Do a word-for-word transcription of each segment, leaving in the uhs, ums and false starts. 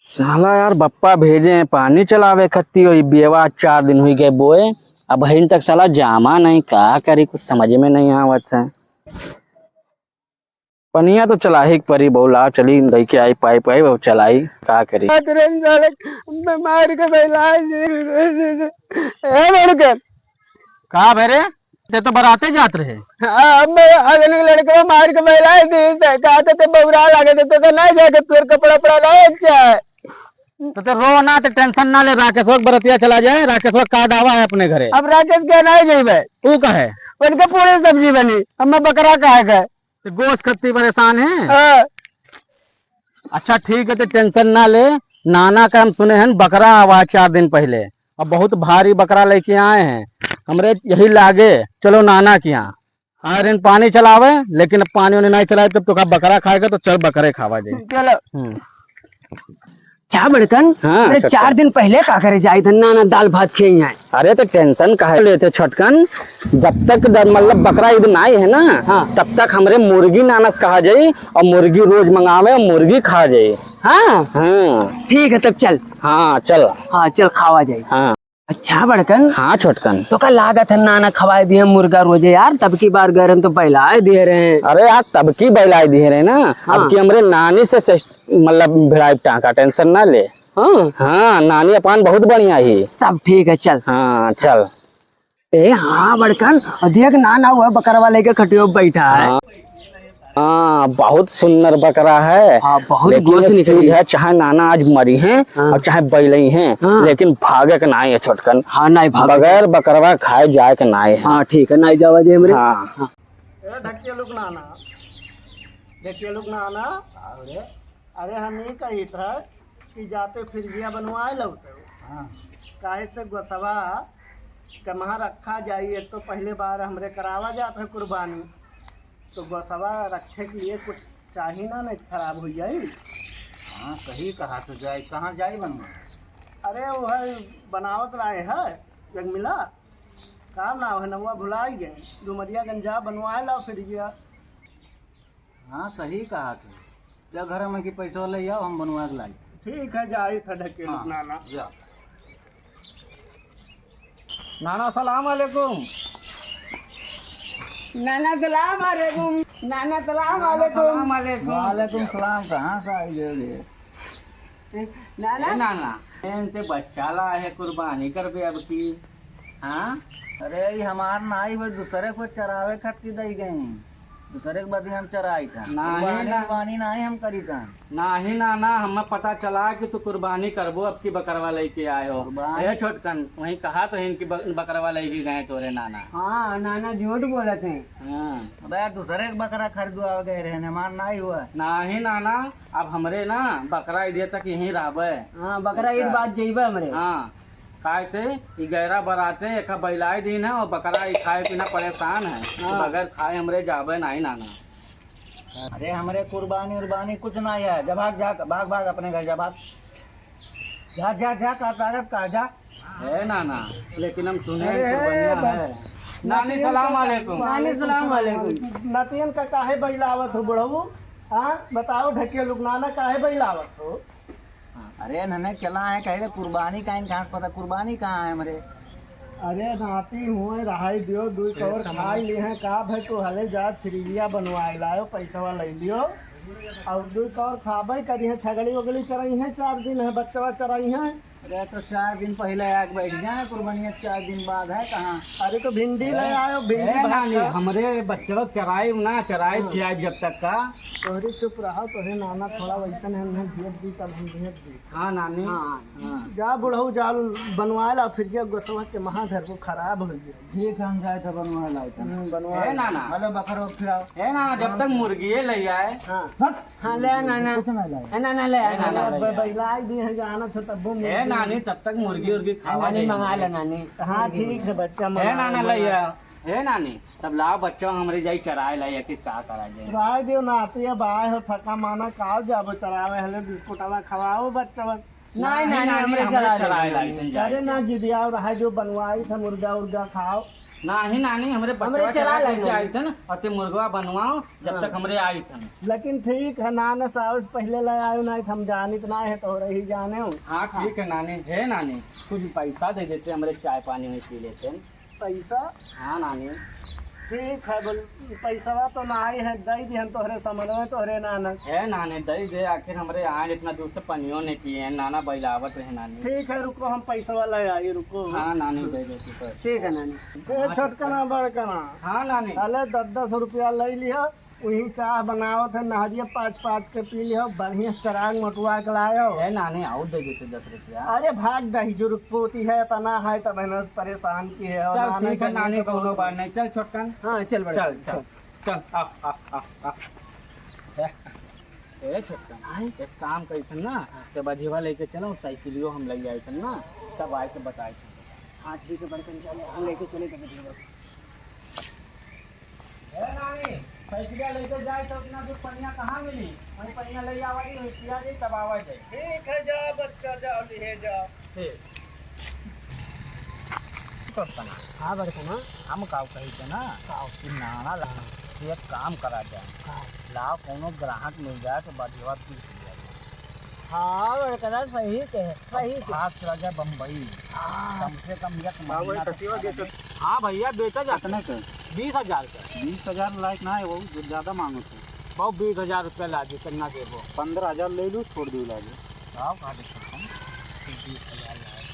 साला यार, बप्पा भेजे हैं पानी चलावे खत्ती, वही बेवा चार दिन हुई गए बोए, अबहिन तक साला जामा नहीं, का करी, कुछ समझ में नहीं आवत है। पनिया तो चलाही के परी, बहु लाव चली, लेके आई पाइप वाइप, अब चलाई, का करी। अरे साले, मैं मार के बहला दे। ए बड़कन। का भे रे? ते तो बराते जात रहे। हाँ, अब मैं अगले लड़के मार के बहला दे, कहा तो ते बौरा लगे, तो, तो का नहीं जाके तोर कपड़ा पड़ा नहीं अच्छा है। तो ते रो ना, ते टेंशन ना ले, राकेशवा के बरतिया चला जाए, राकेशवा का दावा है अपने घरे। अब राकेश के नहीं जइबे। ऊ का है? उनके पूरी सब्जी बनी, अब मैं बकरा काहे का? ते गोश्त खत्ती परेशान है? हाँ। अच्छा ठीक है, ते टेंशन ना ले। नाना का हम सुने हैं बकरा आवा चार दिन पहले, अब बहुत भारी बकरा लेके आए हैं हमरे यही लागे। चलो नाना के यहाँ। अरे पानी चलावे, लेकिन अब पानी उन्हें नहीं चलाए, तब तो का बकरा खाएगा, तो चल बकरे खावा जाए। चलो। हम्म। जा बड़कन, हाँ, अरे छोटकन। चार दिन पहले का करे जाई था, नाना दाल भात खेई हैं। अरे तो टेंशन काहे लेते छोटकन, जब तक द-, मतलब बकरा ईद नाई है ना, हाँ। तब तक हमरे मुर्गी नानस कहा जाई और मुर्गी रोज मंगावे और मुर्गी खा जाई। हाँ। हाँ। ठीक है, तब चल। हाँ, चल। हाँ, चल खावा जाई। हाँ। अच्छा बड़कन। हाँ छोटकन। तो का लागत है नाना खवाए दिए मुर्गा रोजे यार, तब की बार गरम तो बहलाए दिए रहे। अरे यार, तब की बहलाए दिए रहे ना, हाँ। अब की हमरे नानी से, से मतलब भिड़ाई टांका, टेंशन ना ले। हाँ। हाँ, नानी अपन बहुत बढ़िया ही। तब ठीक है, चल। हाँ, चल। ए, हाँ, बड़कन, और देख, नाना हुआ बकरवा लेके खटियो बैठा है। हाँ। हाँ, बहुत सुंदर बकरा है। हाँ, बहुत लेकिन गोस एक निकली। चीज है, चाहे नाना आज मरी हैं हाँ। और चाहे बैलई हैं, हाँ। लेकिन भागे के नाई है छोटकन। हाँ, नाई भागे। बगैर बकरवा खाए जाए के नाई है। हाँ, ठीक है, नाई जावा जे हमरे। हाँ। हाँ। ए, ढकिया लोग नाना, ढकिया लोग नाना, अरे, अरे, हम ही कही था कि जाते फिरिया बनवाए लौटे। हाँ। काहे से गोसवा कमहा रखा जाई, एक तो पहले बार हमरे करावा जात है कुर्बानी, तो गोसवा रखे के लिए कुछ चाही ना, नहीं खराब हो जाई। हाँ, सही कहा, तो जाई, कहाँ जाई बनवा? अरे, वो है बनावत रहे है, जग मिला, का नाम है, नवा भुलाई गए, डुमरियागंज जा बनवाए लाओ फिरिया। हाँ, सही कहा थे। जा घर में की पैसा ले आओ, हम बनवा के लाई। ठीक है, जाई था ढकेल हाँ, नाना। जा। नाना, सलाम अलैकुम। नाना, सलाम अलैकुम। नाना, सलाम नाना, अलैकुम। सलाम अलैकुम। वालेकुम सलाम, कहाँ से आई गए? नाना। ए नाना, एन ते बच्चा ला है, कुर्बानी करबे अब की, हाँ? अरे, ई हमार नाई, वो दूसरे को चरावे खातिर दई गई, दूसरे के बदे हम चराई था। नाहीं कुर्बानी ना। उर्बानी नाहीं हम करी था। नाहीं नाना, हमें पता चला कि तू कुर्बानी करबो, अब की बकरवा लेके आए हो। कुर्बानी। ए छोटकन, वहीं कहा तो इनकी ब-, बकरवा लेके गए तोरे नाना। हाँ, नाना झूठ बोलत हैं। हाँ। अबे, दूसरे के बकरा खरीदवा गए रहे, हमार नाई हुआ। नाहीं नाना, अब हमरे ना बकरा ईद तक यहीं रहबे। हाँ, बकरा ईद अच्छा। बाद जइबे हमरे। हाँ, काहे से ई गैरा बराते एक बैलाए दिन है और बकरा ई खाए पीना परेशान है। हाँ। बगैर खाए हमरे जाबे नाहीं नाना। अरे हमरे कुर्बानी उर्बानी कुछ ना है, जा भाग, जा भाग, भाग अपने घर जा भाग। जा, जा, जा, का ताकत का जा। है नाना, लेकिन हम सुने अरे हैं कि बढ़िया बा-, है। नानी, नानी, सलाम अलैकुम। नानी, सलाम अलैकुम। नातियन का काहे बैलावत हो बुढ़ऊ? हाँ, बताओ ढकिया लोग, नाना काहे बैलावत हो? अरे नन्हे चला है, कहे रे कुर्बानी का, इनका पता कुर्बानी कहाँ है हमरे? अरे नाती हुए रहाई दियो, दुई कौर खाई ली हैं, का भाई तू हले जा फ्रिजिया बनवाए लायो, पैसवा ले लियो। और दुई कौर खाबे करी है, छगड़ी वगड़ी चराई है, चार दिन है, बच्चवा चराई है। अरे तो चार दिन पहले आके बैठ जाए, कुर्बानिया चार दिन बाद है कहाँ? अरे तो भिंडी ले आयो, भिंडी ए भात नानी, खा। हमरे बच्चवा चराई ना, चराई हाँ। खियाई जब तक का। तोहरी चुप रहो, तोहरे नाना थोड़ा वैसन है, उन्हें भेज दी तब हम भेज दी। हाँ नानी। हाँ। हाँ। जा बुढ़ऊ जा बनवाए ला, फिर जा गोसवा के महाधर को खराब हो गया। ठीक है, हम जाए थे बनवाए लाए थे। हम्म, बनवाए ए ला। नाना। हेलो बकरो खिलाओ। ए नाना, जब तक मुर्गिए ले आए। हाँ। हट। हाँ, ले आ, नाना। कुछ ना लाए। ए, नाना, ले आ, ए, नाना, नाना, ले आ। ब-, बैलाई दी है, जाना था तब वो ए, मुर्गी। नानी, तब तक मुर्गी उर्गी ए, खावा नानी, दे। मंगा ले, नानी। हाँ, ठीक है, बच्चा, ए, मंगा नाना, ले, ले मंगा। आ। ए, नानी, तब लाओ बच्चा, हमरे जाई चराए लाई, कि का करा जाए। चराए दियो, नाती, अब आए हो, थका माना, काव जाबो चरावे, हले बिस्कुटवा खवाओ बच्चा। नहीं, नहीं, नहीं, नहीं, हमरे हमरे चराए चराए लाई, लाई, तुम जाए अरे दो। ना, जिदिया रहा जो बनवाई था, मुर्गा उर्गा खाओ। नाही नानी, हमरे हमरे बचवा चला चला ले लेके नानी। आई थन, और ते मुर्गवा बनवाओ, जब हाँ। तक हमरे आई थन। लेकिन ठीक है, नाना साउस पहले ले आयो, नहीं तो हम जानित ना है, तोहरे ही जाने हो। हाँ, ठीक है नानी, है नानी, कुछ पैसा दे देते, हमरे चाय पानी में पी लेते हैं। पैसा? हाँ नानी। ठीक है, बोल, पैसवा तो नाही है, दे दिहन तोहरे समनवे, तोहरे नाना। है नानी, दे दे, आखिर हमरे आए इतना दूर से पनियो नहीं पिए हैं, नाना बैलावत रहे नानी। ठीक है, रुको, हम पैसवा ले आई, रुको। हाँ नानी, दे दे तू तो। ठीक है नानी। ए, हाँ, छोटकना, बड़कना। हाँ नानी। अले दस दस रुपया ले लिया, वही चाह बनावत है, नहरिया पाँच पाँच के पी लियो, बढ़िया चराग मोटवा के लायो। ए नानी, आउ दे देते दस रुपया। अरे भाग दही, जुर्क पोती है, तना है, तब है ना परेशान की है, और चल, नाना ठीक है, के नानी, लिए तो कौनो बहुत बात नहीं। चल, छोटकन। हाँ, चल, बड़कन, चल, चल, चल। चल, आ, आ, आ, आ। ए, ए, छोटकन, आए? एक काम करी थन ना, हाँ। ते बधिवा लेके चलो, साइकिलियो हम ले आई थन ना, तब आए के बताई थन। हाँ, ठीक है, बड़कन, चल, हम लेके चले तब बधिवा। ए नानी, साइकिलिया लेके जाए तो उतना दूर पनिया कहाँ मिली? वहीं पनिया ले आवा जी, वहीं पिया जी, तब आवा जाए। ठीक है, जा बच्चा, जा, लिहे जा। ठीक। तो सुना। हाँ, बड़कना। हम काव कही थे ना का? कि नाना ला, तू एक काम करा जाए। का? लाओ, कौनो ग्राहक मिल जाए तो बधिवा पीस लिया जाए। हाँ, बड़कना सही कहे, सही कहे। खास चला जाए बम्बई। हाँ। कम से कम एक हाँ, वही महीना तक खसिया चला दे जाए। हाँ भैया, बेचा जाता कितने है। के? बीस हजार के। बीस हजार लायक ना है, वो जो ज्यादा मांगो तो। बहुत बीस हजार रुपया लागी, कितना देबो? पन्द्रह हजार ले लो, छोड़ दो लागे। का, का दिक्कत है? बीस हजार लायक,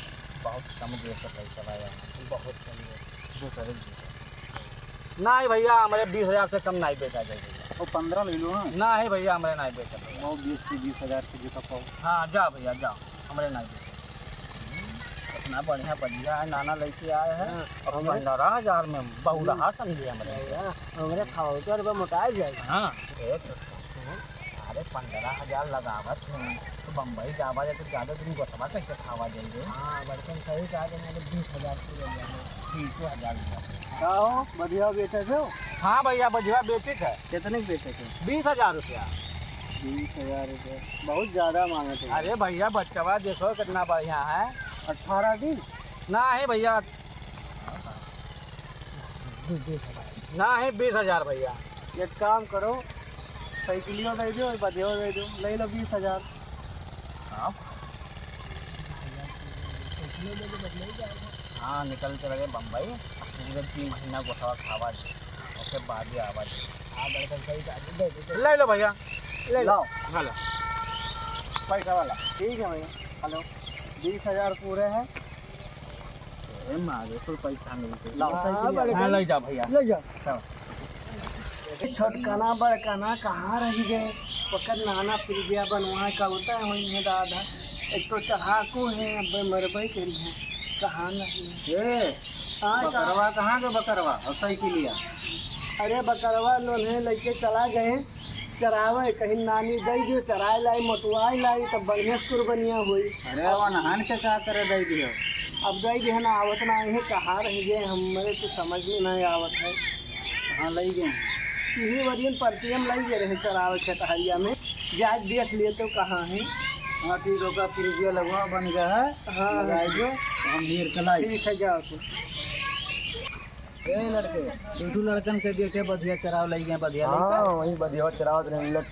बहुत कम दे सकते हैं, चला जाए। बहुत कम दे। दूसरे दिन। नहीं भैया, हमरे बीस हजार से कम नहीं बेचा जाए भैया। वो पन्द्रह ले लो ना। नहीं भैया, हमरे नहीं बेचा जाए। वो बीस के बीस हजार के जूता पाओ। हाँ, जा भैया, जा, हमरे नहीं बेचा। इतना बढ़िया बधिया है, नाना लेके आए हैं। हाँ, और हमरे पन्द्रह हजार में बहु रहा समझे हमरे। भैया, हमरे खाओ तो रुपये मोटा जाए। हाँ, एक अरे, पन्द्रह हजार लगावत हैं, तो बम्बई जावा जाए, तो ज्यादा दिन गोठवा कैसे खावा जाएंगे? हाँ, बड़कन सही कहा, तो मैंने बीस हजार की ले लिया, बीसो हजार लिया। का हो, बधिया बेचे थे हो? हाँ भैया, बधिया बेचे थे। कितने के बेचे थे? बीस हजार रुपया। बीस हजार रुपया, बहुत ज्यादा मांगे थे। अरे भैया, बच्चवा देखो कितना बढ़िया है। अठारह दिन? ना है भैया, बीस, बीस हजार। ना है बीस हजार भैया। एक काम करो, साइकिलियो दे दो, बधियो दे दो, ले लो बीस हजार। हाँ। हाँ, निकल के लगे बम्बई, पूरे तीन महीना गोठवा खावा दे, उसके बाद ही आवा दे। हाँ, बड़कन सही कहा, दे दो, दे दो। ले लो भैया, ले लो। लाओ। हाँ, लो। पैसा वाला। ठीक है भैया, हेलो, बीस हजार पूरे हैं। ए मारे, कुल पैसा मिलते। लाओ, हाँ, साइकिल बड़े हाँ, भाई। ले जा भैया। ले जा। हाँ। ए, छोटकना बड़कना कहाँ रह गए? ओकर नाना पिरगिया बनवा का होता है वहीं है दादा। एक तो चढ़ाकू है, अब मरबे के लिए कहाँ नहीं। ए, हाँ, बकरवा कहाँ के बकरवा? और साइकिलिया? अरे बकरवा लोन्हे लेके चला गए। चरावे, कहीं नानी दई दियो, चराए लाई, मोटवाए लाई, तब बढ़िया से कुर्बनिया होई। अरे, अब वनहन के का करे दई दियो? अब दई दियो ना, आवत ना, इहे कहाँ रह गए, हमरे तो समझ में नहीं आवत है। कहाँ लई गए? इही वरियन परती हम लई गए रहे चरावे खेतहरिया में, जाके देख लिए तो कहाँ है। हाँ, ठीक होगा, फिर ये लगवा बन गया है, हाँ। लगाई दो, हम घेर के लाई। ठीक है, जाओ तो। ए लड़के, दू ठो लड़कन के देखे बधिया चराव लई गए, बधिया लइका। हाँ, वही बधिया चरावत रहे, मिलत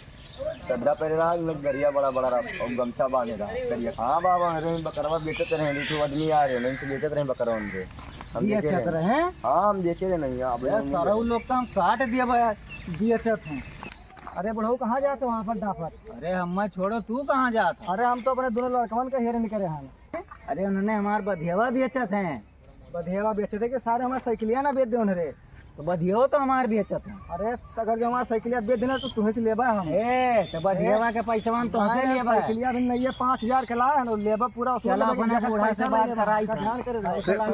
चड्ढा पहने रहा, मिलत गरिया बड़ा बड़ा रहा, और गमछा बांधे रहा, गरिया। हाँ बाबा, अरे बकरवा बेचत रहे, दू ठो आदमी आ रहे, नहीं तो बेचत रहे बकरवा उनके। हम ये देखे अच्छा रहे। करे हैं? हाँ, हम देखे रहे नहीं, आप अरे लोग सरऊ लोग तो हम काट दिए बा, बेचत हैं। अरे बुढ़ऊ, कहाँ जात हो वहाँ पर डाफर? अरे हमें छोड़ो, तू कहाँ जात हो? अरे हम तो अपने दोनों लड़कवन के हेरे निकले हैं। अरे उन्होंने हमार बधियावा बेचत हैं। बधियावा बेचे थे कि सारे हमार साइकिलिया ना बेच दे उन्हें रे। तो बधियावा तो हमार बेचत है। अरे अगर जो हमार साइकिलिया बेच देना तो तुहे से लेबा हम। ए, तो बधियावा ए, के पैसवा हम तोहसे हमारे लेबा। साइकिलिया भी नहीं है, पाँच हजार के लाए हैं, लेबा पूरा वसूल चला लेबा, अपने एक बूढ़ा से पैसा बात नहीं लेबा। कराई था। कल्याण करे रहो। चला,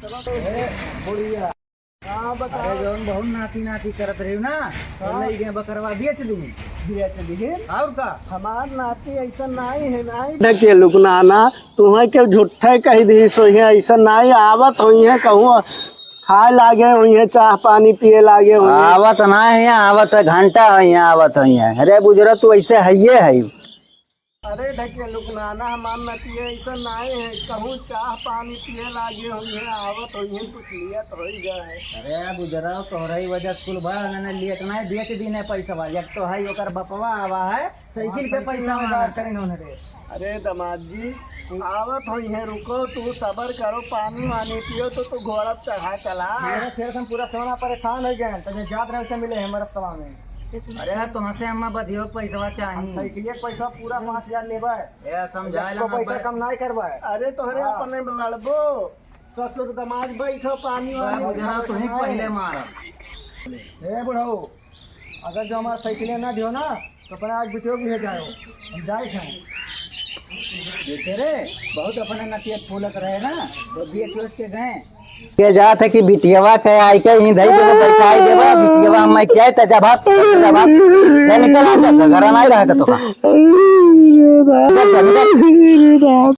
चला। ए, बुढ़िया। हाँ, बताओ। अरे जौन बहुत नाती नाती करत रही ना, तो हाँ। ले गए बकरवा बेच दी। बेच दी। और का? हमार नाती ऐसा नहीं है, नहीं। देखे लुकनाना, तुम्हें के झूठे कह दी, सो ये ऐसा नहीं आवत होई है, कहूँ खाए लागे होई है, चाह पानी पिए लागे होई है। आवत ना है, यहाँ आवत है, घंटा है, यहाँ आवत है, यहाँ। अरे बुजुर्ग, तू ऐसे है, ये है। अरे ढकेलू के नाना, हमार नतिया ऐसा नाहीं है, कहूँ चाह पानी पिए लागे होइहैं, आवत होइहैं, कुछ लियत होई गए। अरे गुजराओ, तोहरा ही वजह से कुल भा, मैंने लेट नाहीं, बेच दीन है पैसा वाली। अब तो है ओकर बपवा आवा है, साइकिल के हाँ, पैसा साइकिल में में बात करें उन्हें रे। अरे दामाद जी, आवत होइहैं, रुको, तू सबर करो, पानी वानी पियो तो तू घोड़ा चढ़ा चला। मेरे फेर से हम पूरा सोना परेशान हो गए, तब जात रहे से मिले हैं रस्तवा में। अरे यार, तुमसे हम बधियो के पैसवा चाही। हम साइकिलिया के पैसा पूरा पाँच हजार लेबे। ए, समझाए ला को ना पैसा बे। कम नाहीं करबे। अरे तोहरे हाँ। अपने में लड़बो, ससुर दामाद बैठो, पानी बा वानी बुझा, खाओ, तुही खाओ। पहिले मारा। ए बुढ़ऊ, अगर जो हमार साइकिलिया ना दियो ना, तो अपने आज बिटियो के लिए जाओ, हम जाए थे। देखे रे, बहुत अपने नतिया फूलत रहे ना, तो बेच उच के गए। के जात है कि बिटियावा के आई के ही धई के बैठाई देबा, बिटियावा हम मैं क्या है, तजा भात, तजा भात। ले निकल आ जा, घर ना रहा तो का।